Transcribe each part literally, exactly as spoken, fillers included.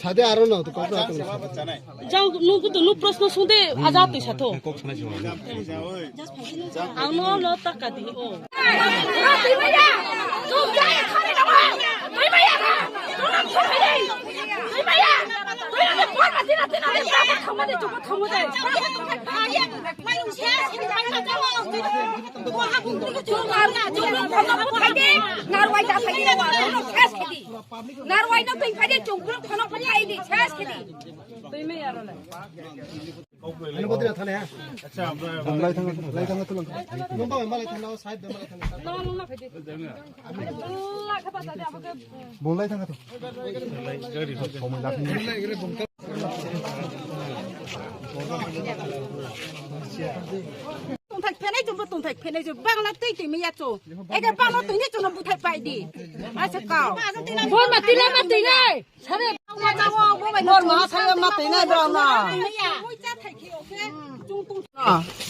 Sade aro no to kaupra to. Jang nung kutu nung prosno sungde aja tui satho. Ang no no taka di o. Narwai no tui phai di, chung brouh phano phai di, ses khe di. Ano bodina thane ha. Bung lai thang, lai thang tu lang. Nung ba ma lai thang, side ba ma lai thang. Bung lai thang tu. Tongthai phenai chung bo tongthai phenai chung bangla tei tui maya chung. Eke bangla tui ni chung no buthai pai di. Ase kau. Bor ma tila ma tui nai. Sare. Bor ma sa ma tui nai bro na.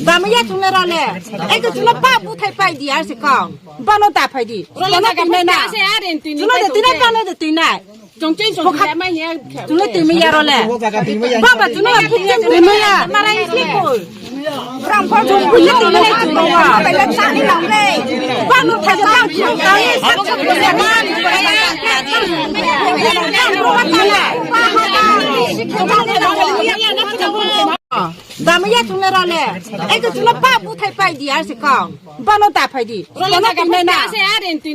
Da maya chung le ra le. Eke chung no pa buthai pai di ase kau. Bano da phai di. Chung no tui nai na. Chung no de tui nai bano de tui nai. Chung ching chung kha mai ya. Chung le tui maya ro le. Baba chung no tui maya. Mara isli ko. Ram pho chung pui le tui maya chung ro wa. Bai le chang ni lang le. Ba no thai ba chung ta ye sa chung ko ya ba. Da maya chung le ra le. Eke chung no pa buthai pai di ase kau. Bano da phai di. Chung no tui nai na.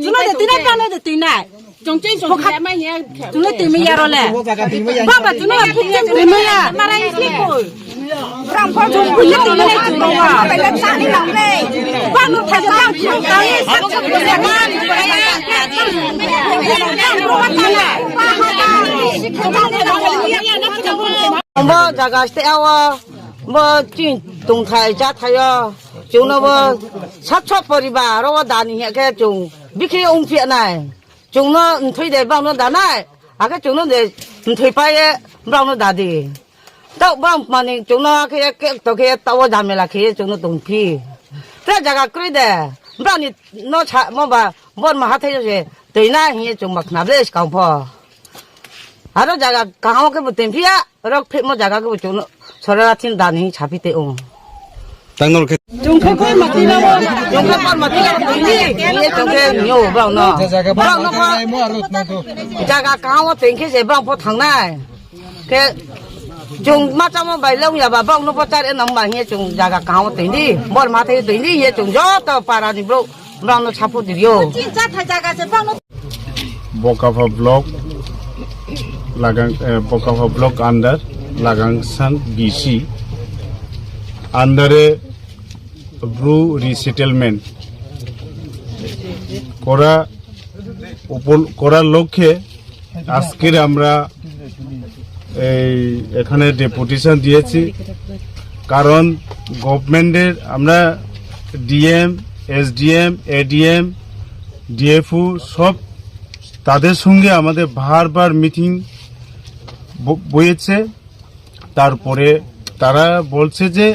Chung no de tui nai bano de tui nai. Chung ching chung kha mai ya. Chung le tui maya ro le. Baba chung no tui maya. Mara isli ko. Ram pho chung pui le tui maya chung ro wa. Bai le chang ni lang le. Ba no thai ba chung ta ye sa chung ko ya ba. Bo jaga stay awa. Bo ching tongthai chathai yo. Chung no bo sat sat poribar ro wo da ni hing khe chung bikhe ongphi nai. Chung no mthoi de bang no da nai, akhe chung no de mthoi pai ye bang no da di. Taoh bang mani chung no akhe ye kek to khe ye taoh wo jamela khe ye chung no tongphi. Tre jaga kroi de, bang ni no sa mo ba bor ma hathai yo se toi na hing ye chung ba khna ble skang pho. Aro jaga kaham wo khe bo tengphi ya, rok phimo jaga khe bo chung no sorara thin da ni saphi te ong. Tang no khe. Chung khe kor mati la, chung khe kor mati la, tui ni, ye chung khe nyo bang no. Bang no kha. Jaga kaham wo teng khe se bang pho thang nai. Khe chung ma chamo bai long ya ba bang no pho char e nam ba hing ye chung jaga kaham wo teng di. Bor ma thai teng di ye chung joto para ni brouh bang no support di yo. Ching chathai jaga se bang no. Bokapha block, Lagang, eh, Bokapha block under Lagangsang B C under A Bru resettlement করা উপল-, করার লক্ষ্যে আজকের আমরা এই এখানে ডেপুটেশন দিয়েছি। কারণ গভর্নমেন্টের আমরা ডিএম, এসডিএম, এডিএম, ডিএফও সব তাদের সঙ্গে আমাদের বারবার মিটিং ব-, বয়েছে। তারপরে তারা বলছে যে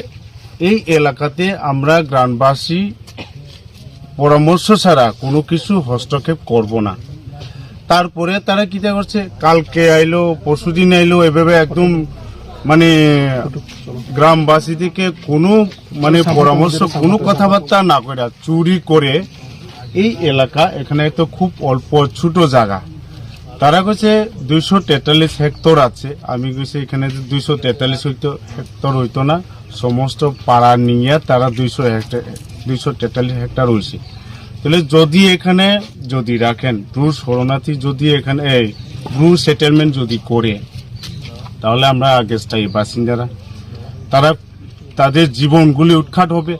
এই এলাকাতে আমরা গ্রামবাসী পরামর্শ ছাড়া কোনো কিছু হস্তক্ষেপ করব না। তারপরে তারা কিতা করছে, কালকে আইলো, পরশুদিন আইলো, এভাবে একদম মানে গ্রামবাসী থেকে কোনো মানে পরামর্শ, কোনো কথাবার্তা না করে চুরি করে এই এলাকা, এখানে তো খুব অল্প ছোট জায়গা, তারা কইছে দুইশো তেতাল্লিশ হেক্টর আছে। আমি কইছি এখানে তো দুইশো তেতাল্লিশ হেক্টর, হেক্টর হইতো না, সমস্ত পাড়া নিয়ে তারা দুইশো হেক্টর, দুইশো তেতাল্লিশ হেক্টর হইছে। তাহলে যদি এখানে যদি রাখেন, ব্রু শরণার্থী যদি এখানে এই ব্রু সেটেলমেন্ট যদি করে, তাহলে আমরা আগে স্থায়ী বাসিন্দারা, তারা, তাদের জীবনগুলি উৎখাত হবে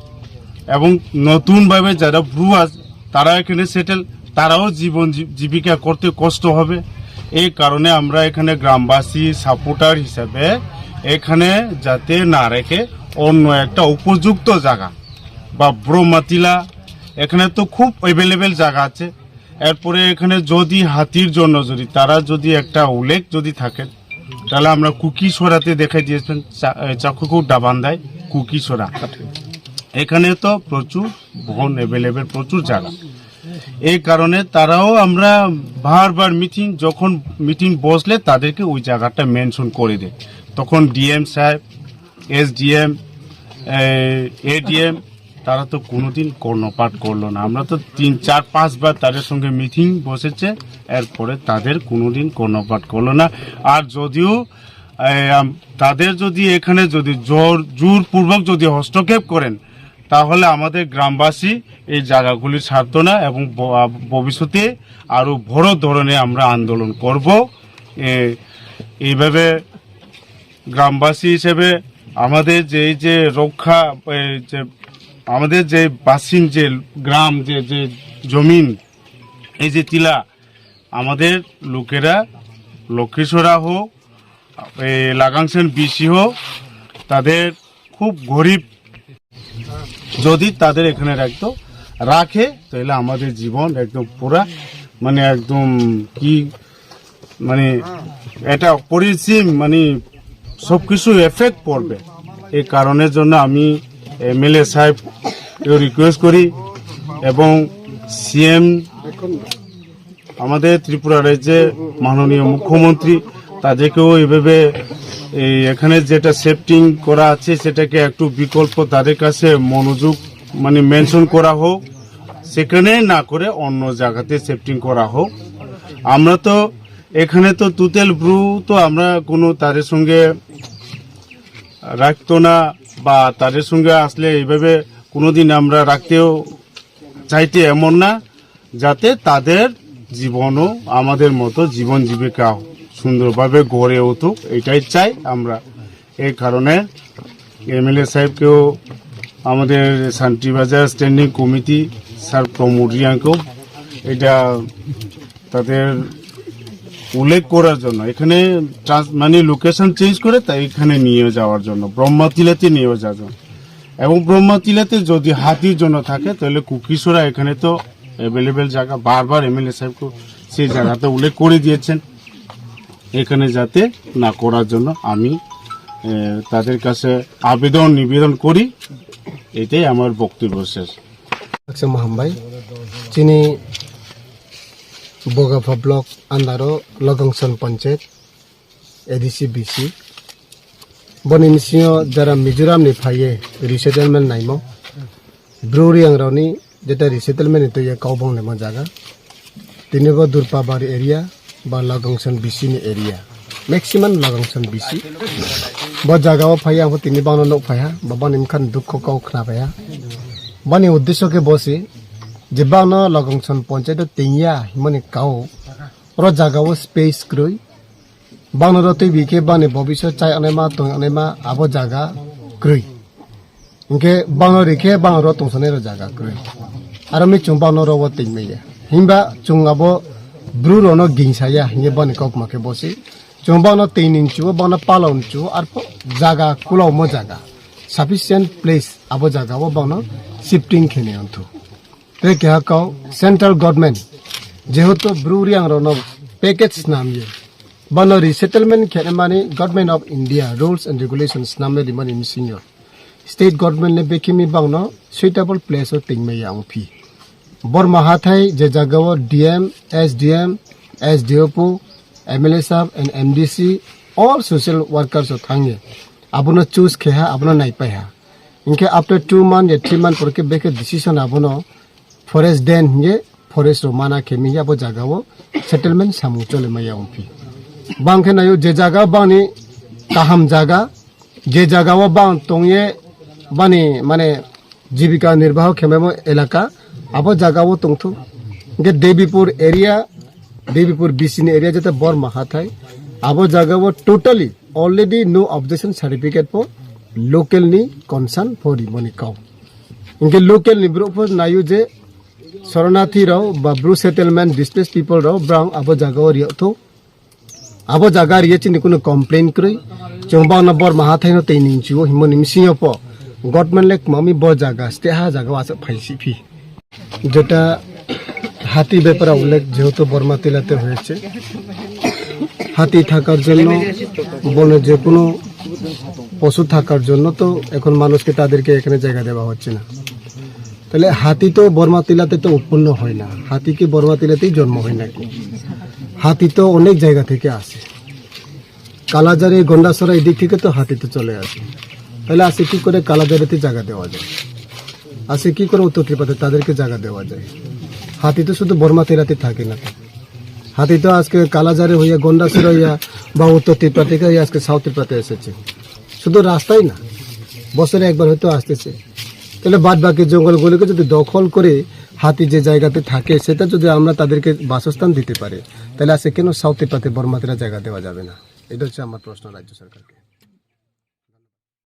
এবং নতুনভাবে যারা ব্রু আস-, তারা এখানে সেটেল, তারাও জীবন জী-, জীবিকা করতে কষ্ট হবে। এই কারণে আমরা এখানে গ্রামবাসী সাপোর্টার হিসাবে এখানে যাতে না রেখে অন্য একটা উপযুক্ত জায়গা বা ব্রহ্মাতিলা, এখানে তো খুব অ্যাভেলেবল জায়গা আছে। এরপরে এখানে যদি হাতির জন্য যদি তারা যদি একটা উল্লেখ যদি থাকে, তাহলে আমরা কুকিছড়াতে দেখাই দিয়েছেন, চা-, এ, চাকুকুর ডাবান্দায় কুকিছড়া। এখানে তো প্রচুর বন অ্যাভেলেবল, প্রচুর জায়গা। এই কারণে তারাও আমরা বারবার মিটিং, যখন মিটিং বসলে তাদেরকে ওই জায়গাটা মেনশন করে দেয়। তখন ডিএম সাহেব, এসডিএম, এডিএম, তারা তো কোনোদিন কর্ণপাত করলো না। আমরা তো তিন, চার, পাঁচবার তাদের সঙ্গে মিটিং বসেছে, এরপরে তাদের কোনোদিন কর্ণপাত করলো না। আর যদিও, এ, আম, তাদের যদি এখানে যদি জোর, জোরপূর্বক যদি হস্তক্ষেপ করেন, তাহলে আমাদের গ্রামবাসী এই জায়গাগুলি ছাড়তো না এবং ভ-, আ, ভবিষ্যতে আরো বড় ধরনের আমরা আন্দোলন করব। এ, এইভাবে গ্রামবাসী হিসেবে আমাদের যে এই যে রক্ষা, এই যে আমাদের যে বাসিন যে গ্রাম, যে, যে জমিন, এই যে টিলা, আমাদের লোকেরা লক্ষ্মীছড়া হোক, এই লাগাংশন বিসি হোক, তাদের খুব গরিব, যদি তাদের এখানে রাখতো, রাখে, তাহলে আমাদের জীবন একদম পুরা, মানে, একদম কি, মানে, এটা পরিসীম, মানে, সবকিছু এফেক্ট পড়বে। এই কারণের জন্য আমি এমএলএ সাহেব রিকোয়েস্ট করি এবং সিএম, আমাদের ত্রিপুরা রাজ্যে মাননীয় মুখ্যমন্ত্রী, তাদেরকেও এইভাবে এই এখানে যেটা শিফটিং করা আছে সেটাকে একটু বিকল্প তাদের কাছে মনোযোগ, মানে, মেনশন করা হোক, সেখানে না করে অন্য জায়গাতে শিফটিং করা হোক। আমরা তো এখানে তো তুতেল ব্রু তো আমরা কোনো তাদের সঙ্গে রাখতো না বা তাদের সঙ্গে আসলে এইভাবে কোনোদিন আমরা রাখতেও চাইতে এমন না, যাতে তাদের জীবনও আমাদের মতো জীবন জীবিকা সুন্দরভাবে গড়ে উঠুক, এটাই চাই আমরা। এই কারণে এমএলএ সাহেবকেও, আমাদের Shantibazar standing committee sir Pramod রিয়াংকেও এটা তাদের উল্লেখ করার জন্য, এখানে ট্রান্স-, মানে, লোকেশন চেঞ্জ করে তাই এখানে নিয়ে যাওয়ার জন্য, ব্রহ্মাতিলাতে নিয়ে যাওয়ার জন্য। এবং ব্রহ্মাতিলাতে যদি হাতির জন্য থাকে, তাহলে কুকিছড়া এখানে তো অ্যাভেলেবল জায়গা, বারবার এমএলএ সাহেবকে সেই জায়গাটা উল্লেখ করে দিয়েছেন, এখানে যাতে না করার জন্য আমি, এ, তাদের কাছে আবেদন নিবেদন করি। এটাই আমার বক্তব্য শেষ। Akchangma hambai. Chini Bogapha block under o Lagangson panchayat, ADC BC. Boni bsing yo jara Mizoram ni phai ye resettlement naimo, Bru Reang rao ni jeta resettlement ni tui ye kau banglaimo zaga. Tini bo Durpabari area ba Lagangson bisi ni area. Maximum Lagangson bisi. Bo zaga wo phai ye ang pho tini bang no nuh phai ha, ba bang ni bkha ni dukho kau khna phai ha. Bani uddesho khe bo se, je bang no Lagangson panchayat o ting ya hingmo ni kau, oro zaga wo space kroi. Bang no ro tuibi khe bang ni bobisot chá yagnaima, tong yagnaima abo zaga kroi. Hing khe bang no ri khe bang ro tongsanai ro zaga kroi. Aro mi chung bang no ro wo ting mai ya. Himba chung abo Bru rao no gingsa ya hing ye bang ni kaukma khe bo se. Chung bang no ting ni chu, bang no pala ni chu, arphuh zaga kulaomo zaga, sufficient place abo zaga wo bang no shifting khe ni ong thu. Tei keha kau central government, jehetu Bru Reang rao no package snam ye, bang no resettlement khe mani Government of India rules and regulations snam ye rimani bsing yo state government ni bekhimi bang no suitable place wo ting mai ya ongphi. Borma hathái je zaga wo DM, SDM, SDO po, MLA sahab and MDC, all social workers wo thanng ye abo no choose khe ha, abo no naipai ha. Hing khe after two month ya three month por khe bekhe decision abo no forest den hing ye forest rao mana khe mi ye abo zaga wo settlement samung chole mai ya ongphi. Bang khe nai ou je zaga bang ni kaham zaga, je zaga wo bang tong ye bani mane jibika nirbaho khe maimo elaka, abo zaga wo tong thu. Hing khe Debipur area, Debipur bisi ni area jete Borma hathái, abo zaga wo totally already no objection certificate pho local ni concern pho rimo ni kau. Hing khe local ni brouh pho nai ou je শরণার্থী rao ba Bru settlement displaced people rao brang abo zaga wo ri yag thou. Abo zaga ri ye chini kuno complain kroi. Chung bano Borma hathái no tei ni mchu o hingmo ni bsing yo pho government le kma mi bo zaga, state ha zaga wo asuh phaisih phi. যেটা হাতি ব্যাপারে উল্লেখ, যেহেতু বর্মা টিলাতে হয়েছে, হাতি থাকার জন্য, বনে যে কোনো পশু থাকার জন্য তো এখন মানুষকে, তাদেরকে এখানে জায়গা দেওয়া হচ্ছে না। তাহলে হাতি তো বর্মা টিলাতে তো উৎপন্ন হয় না, হাতি কি বর্মা টিলাতেই জন্ম হয় নাকি? হাতি তো অনেক জায়গা থেকে আসে। কালাজারি, গন্ডাছড়া, এদিক থেকে তো হাতি তো চলে আসে। তাহলে আজকে কি করে কালাজারিতে জায়গা দেওয়া যায়? আজকে কি করে উত্তর ত্রিপ্রাতে তাদেরকে জায়গা দেওয়া যায়? হাতি তো শুধু বর্মা টিলাতে থাকে না তো। হাতি তো আজকে কালাজারি হইয়া, গন্ডাছড়া হইয়া বা উত্তর ত্রিপুরা থেকে হইয়া আজকে সাউথ ত্রিপুরাতে এসেছে। শুধু রাস্তায় না, বছরে একবার হয়তো আসতেছে। তাহলে বাদ বাকি জঙ্গলগুলোকে যদি দখল করে হাতি যে জায়গাতে থাকে, সেটা যদি আমরা তাদেরকে বাসস্থান দিতে পারি, তাহলে আজকে কেন সাউথ ত্রিপুরাতে বর্মাতে জায়গা দেওয়া যাবে না? এটা হচ্ছে আমার প্রশ্ন রাজ্য সরকারকে।